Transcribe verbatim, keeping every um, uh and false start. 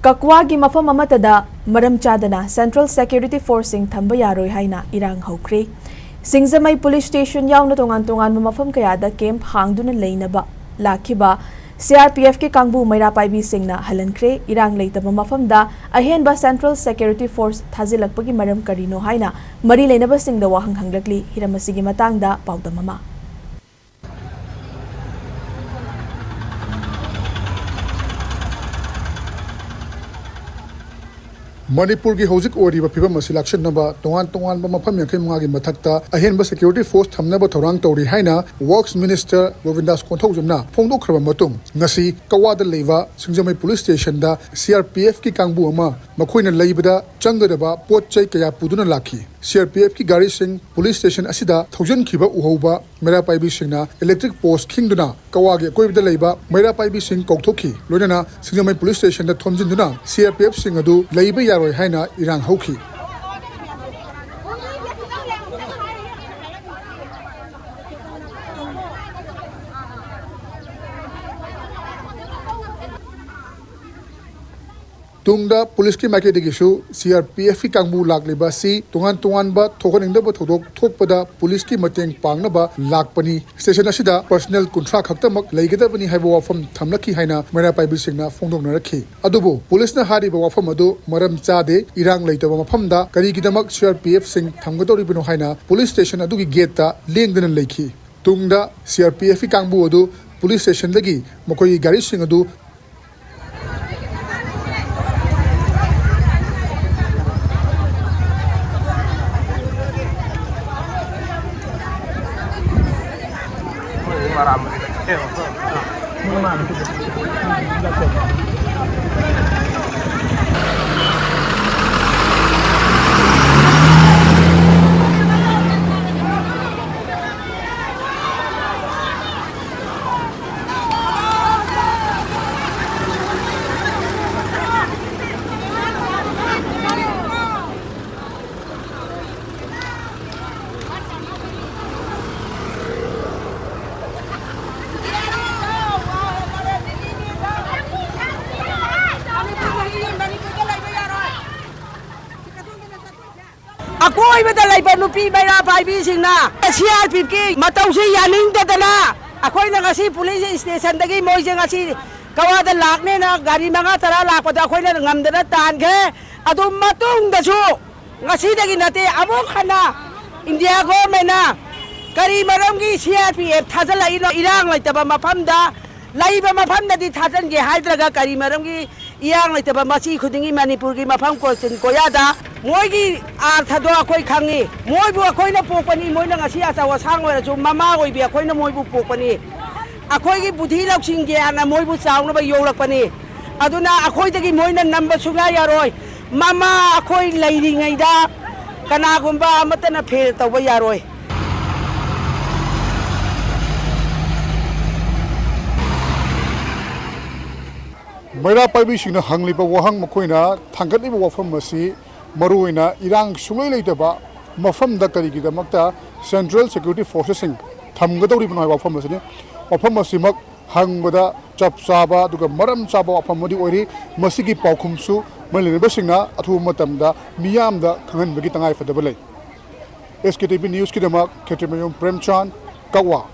ꯀꯛꯋꯥꯒꯤ ꯃꯐꯝ ꯑꯃꯠꯇꯗ ꯃꯔꯝ ꯆꯥꯗꯅ Central Security Forceꯁꯤꯡ ꯊꯝꯕ ꯌꯥꯔꯣꯏ ꯍꯥꯏꯅ ꯏꯔꯥꯡ ꯍꯧꯈ꯭ꯔꯦ꯫ ꯁꯤꯡꯖꯃꯩ Police Station ꯌꯥꯎꯅ ꯇꯣꯉꯥꯟ ꯇꯣꯉꯥꯟꯕ ꯃꯐꯝ ꯀꯌꯥꯗ camp ꯍꯥꯡꯗꯨꯅ ꯂꯩꯅꯕ ꯂꯥꯛꯈꯤꯕ CRPFꯀꯤ ꯀꯥꯡꯕꯨ ꯃꯩꯔꯥ ꯄꯥꯏꯕꯤꯁꯤꯡꯅ ꯍꯜꯍꯟꯈ꯭ꯔꯦ꯫ ꯏꯔꯥꯡ ꯂꯩꯇꯕ ꯃꯐꯝꯗ ꯑꯍꯦꯟꯕ Central Security Force ꯊꯥꯖꯤꯜꯂꯛꯄꯒꯤ ꯃꯔꯝ ꯀꯔꯤꯅꯣ ꯍꯥꯏꯅ ꯃꯔꯤ ꯂꯩꯅꯕꯁꯤꯡꯗ ꯋꯥꯍꯪ ꯍꯪꯂꯛꯂꯤ꯫ ꯍꯤꯔꯝ ꯑꯁꯤꯒꯤ ꯃꯇꯥꯡꯗ ꯄꯥꯎꯗꯝ ꯑꯃ꯫ ꯃꯅꯤꯄꯨꯔꯒꯤ ꯍꯧꯖꯤꯛ ꯑꯣꯏꯔꯤꯕ ꯐꯤꯕꯝ ꯑꯁꯤ ꯂꯥꯛꯁꯤꯟꯅꯕ ꯇꯣꯉꯥꯟ ꯇꯣꯉꯥꯟꯕ ꯃꯐꯝ ꯌꯥꯡꯈꯩ ꯃꯉꯥꯒꯤ ꯃꯊꯛꯇ ꯑꯍꯦꯟꯕ Security Force ꯊꯝꯅꯕ ꯊꯧꯔꯥꯡ ꯇꯧꯔꯤ ꯍꯥꯏꯅ Works Minister ꯒꯣꯕꯤꯟꯗꯥꯁ ꯀꯣꯟꯊꯧꯖꯝꯅ ꯐꯣꯡꯗꯣꯛꯈ꯭ꯔꯕ ꯃꯇꯨꯡ, ꯉꯁꯤ ꯀꯛꯋꯥꯗ ꯂꯩꯕ ꯁꯤꯡꯖꯃꯩ Police Stationꯗ CRPFꯀꯤ ꯀꯥꯡꯕꯨ ꯑꯃ ꯃꯈꯣꯏꯅ ꯂꯩꯕꯗ ꯆꯪꯒꯗꯕ ꯄꯣꯠ ꯆꯩ ꯀꯌꯥ ꯄꯨꯗꯨꯅ ꯂꯥꯛꯈꯤ꯫ CRPFꯀꯤ ꯒꯥꯔꯤꯁꯤꯡ Police Station ꯑꯁꯤꯗ ꯊꯧꯖꯤꯟꯈꯤꯕ ꯎꯍꯧꯕ ꯃꯩꯔꯥ ꯄꯥꯏꯕꯤꯁꯤꯡꯅ electric post ꯈꯤꯡꯗꯨꯅ ꯀꯛꯋꯥꯒꯤ ꯑꯀꯣꯏꯕꯗ ꯂꯩꯕ ꯃꯩꯔꯥ ꯄꯥꯏꯕꯤꯁꯤꯡ ꯀꯧꯊꯣꯛꯈꯤ꯫ ꯂꯣꯏꯅꯅ ꯁꯤꯡꯖꯃꯩ Police Stationꯗ ꯊꯣꯝꯖꯤꯟꯗꯨꯅ CRPFꯁꯤꯡ ꯑꯗꯨ ꯂꯩꯕ ꯌꯥꯔꯣꯏ ꯍꯥꯏꯅ ꯏꯔꯥꯡ ꯍꯧꯈꯤ꯫ ꯇꯨꯡꯗ ꯄꯨꯂꯤꯁꯀꯤ ꯃꯥꯏꯀꯩꯗꯒꯤꯁꯨ CRPFꯀꯤ ꯀꯥꯡꯕꯨ ꯂꯥꯛꯂꯤꯕ ꯑꯁꯤ ꯇꯣꯉꯥꯟ ꯇꯣꯉꯥꯟꯕ ꯊꯣꯛꯍꯟꯅꯤꯡꯗꯕ ꯊꯧꯗꯣꯛ ꯊꯣꯛꯄꯗ ꯄꯨꯂꯤꯁꯀꯤ ꯃꯇꯦꯡ ꯄꯥꯡꯅꯕ ꯂꯥꯛꯄꯅꯤ꯫ Station ꯑꯁꯤꯗ personnel ꯀꯨꯟꯊ꯭ꯔꯥ ꯈꯛꯇꯃꯛ ꯂꯩꯒꯗꯕꯅꯤ ꯍꯥꯏꯕ ꯋꯥꯐꯝ ꯊꯝꯂꯛꯈꯤ ꯍꯥꯏꯅ ꯃꯩꯔꯥ ꯄꯥꯏꯕꯤꯁꯤꯡꯅ ꯐꯣꯡꯗꯣꯛꯅꯔꯛꯈꯤ꯫ ꯑꯗꯨꯕꯨ ꯄꯨꯂꯤꯁꯅ ꯍꯥꯏꯔꯤꯕ ꯋꯥꯐꯝ ꯑꯗꯨ ꯃꯔꯝ ꯆꯥꯗꯦ꯫ ꯏꯔꯥꯡ ꯂꯩꯇꯕ ꯃꯐꯝꯗ ꯀꯔꯤꯒꯤꯗꯃꯛ CRPFꯁꯤꯡ ꯊꯝꯒꯗꯧꯔꯤꯕꯅꯣ ꯍꯥꯏꯅ Police Station ꯑꯗꯨꯒꯤ gateꯇ ꯂꯦꯡꯗꯅ ꯂꯩꯈꯤ꯫ ꯇꯨꯡꯗ CRPFꯀꯤ ꯀꯥꯡꯕꯨ ꯑꯗꯨ Police Stationꯗꯒꯤ ꯃꯈꯣꯏꯒꯤ ꯒꯥꯔꯤꯁꯤꯡ ꯑꯗꯨ ꯑꯀꯣꯏꯕꯗ ꯂꯩꯕ ꯅꯨꯄꯤ ꯃꯩꯔꯥ ꯄꯥꯏꯕꯤꯁꯤꯡꯅ ꯁꯤ ꯑꯥꯔ ꯄꯤ ꯑꯦꯐꯀꯤ ꯃꯇꯧꯁꯤ ꯌꯥꯅꯤꯡꯗꯗꯅ ꯑꯩꯈꯣꯏꯅ ꯉꯁꯤ ꯄꯨꯂꯤꯁ ꯁ꯭ꯇꯦꯁꯟꯗꯒꯤ ꯃꯣꯏꯁꯦ ꯉꯁꯤ ꯀꯛꯋꯥꯗ ꯂꯥꯛꯅꯦꯅ ꯒꯥꯔꯤ ꯃꯉꯥ ꯇꯔꯥ ꯂꯥꯛꯄꯗ ꯑꯩꯈꯣꯏꯅ ꯉꯝꯗꯅ ꯇꯥꯟꯈ꯭ꯔꯦ꯫ ꯑꯗꯨ ꯃꯇꯨꯡꯗꯁꯨ ꯉꯁꯤꯗꯒꯤ ꯅꯠꯇꯦ, ꯑꯃꯨꯛ ꯍꯟꯅ ꯏꯟꯗꯤꯌꯥ ꯒꯣꯔꯃꯦꯟꯅ ꯀꯔꯤ ꯃꯔꯝꯒꯤ ꯁꯤ ꯑꯥꯔ ꯄꯤ ꯑꯦꯐ ꯊꯥꯖꯤꯜꯂꯛꯏꯅꯣ? ꯏꯔꯥꯡ ꯂꯩꯇꯕ ꯃꯐꯝꯗ, ꯂꯩꯕ ꯃꯐꯝꯗꯗꯤ ꯊꯥꯖꯤꯟꯒꯦ ꯍꯥꯏꯗ꯭ꯔꯒ ꯀꯔꯤ ꯃꯔꯝꯒꯤ ꯏꯔꯥꯡ ꯂꯩꯇꯕ ꯃꯁꯤ ꯈꯨꯗꯤꯡꯒꯤ ꯃꯅꯤꯄꯨꯔꯒꯤ ꯃꯐꯝ ꯀꯣꯆꯤꯟ ꯀꯣꯌꯥꯗ ꯃꯣꯏꯒꯤ ꯑꯥꯔꯊꯗꯣ ꯑꯩꯈꯣꯏ ꯈꯪꯉꯤ꯫ ꯃꯣꯏꯕꯨ ꯑꯩꯈꯣꯏꯅ ꯄꯣꯛꯄꯅꯤ, ꯃꯣꯏꯅ ꯉꯁꯤ ꯑꯆꯧ ꯑꯁꯥꯡ ꯑꯣꯏꯔꯁꯨ ꯃꯃꯥ ꯑꯣꯏꯕꯤ ꯑꯩꯈꯣꯏꯅ ꯃꯣꯏꯕꯨ ꯄꯣꯛꯄꯅꯤ꯫ ꯑꯩꯈꯣꯏꯒꯤ ꯕꯨꯙꯤ ꯂꯧꯁꯤꯡ ꯒ꯭ꯌꯥꯟꯅ ꯃꯣꯏꯕꯨ ꯆꯥꯎꯅꯕ ꯌꯣꯛꯂꯛꯄꯅꯤ꯫ ꯑꯗꯨꯅ ꯑꯩꯈꯣꯏꯗꯒꯤ ꯃꯣꯏꯅ ꯅꯝꯕ ꯁꯨꯡꯌꯥ ꯌꯥꯔꯣꯏ꯫ ꯃꯃꯥ ꯑꯩꯈꯣꯏ ꯂꯩꯔꯤꯉꯩꯗ ꯀꯅꯥꯒꯨꯝꯕ ꯑꯃꯠꯇꯅ ꯐꯦꯜ ꯇꯧꯕ ꯌꯥꯔꯣꯏ꯫ ꯃꯩꯔꯥ ꯄꯥꯏꯕꯤꯁꯤꯡꯅ ꯍꯪꯂꯤꯕ ꯋꯥꯍꯪ, ꯃꯈꯣꯏꯅ ꯊꯥꯡꯒꯠꯂꯤꯕ ꯋꯥꯐꯝ ꯑꯁꯤ ꯃꯔꯨꯑꯣꯏꯅ ꯏꯔꯥꯡ ꯁꯨꯡꯂꯩ ꯂꯩꯇꯕ ꯃꯐꯝꯗ ꯀꯔꯤꯒꯤꯗꯃꯛꯇ ꯁꯦꯟꯇ꯭ꯔꯦꯜ ꯁꯦꯀ꯭ꯌꯨꯔꯤꯇꯤ ꯐꯣꯔꯁꯦꯁꯁꯤꯡ ꯊꯝꯒꯗꯧꯔꯤꯕꯅꯣ ꯍꯥꯏꯕ ꯋꯥꯐꯝ ꯑꯁꯤꯅꯤ꯫ ꯋꯥꯐꯝ ꯑꯁꯤꯃꯛ ꯍꯪꯕꯗ ꯆꯞ ꯆꯥꯕ ꯑꯗꯨꯒ ꯃꯔꯝ ꯆꯥꯕ ꯋꯥꯐꯝ ꯑꯃꯗꯤ ꯑꯣꯏꯔꯤ꯫ ꯃꯁꯤꯒꯤ ꯄꯥꯎꯈꯨꯝꯁꯨ ꯃꯔꯤ ꯂꯩꯅꯕꯁꯤꯡꯅ ꯑꯊꯨꯕ ꯃꯇꯝꯗ ꯃꯤꯌꯥꯝꯗ ꯈꯪꯍꯟꯕꯒꯤ ꯇꯉꯥꯏꯐꯗꯕ ꯂꯩ꯫ ꯑꯦꯁ ꯀꯦ ꯇꯤ ꯚꯤ ꯅ꯭ꯌꯨꯁꯀꯤꯗꯃꯛ ꯈꯦꯇ꯭ꯔꯤꯃꯌꯨꯝ ꯄ꯭ꯔꯦꯝꯆꯥꯟ, ꯀꯛꯋꯥ꯫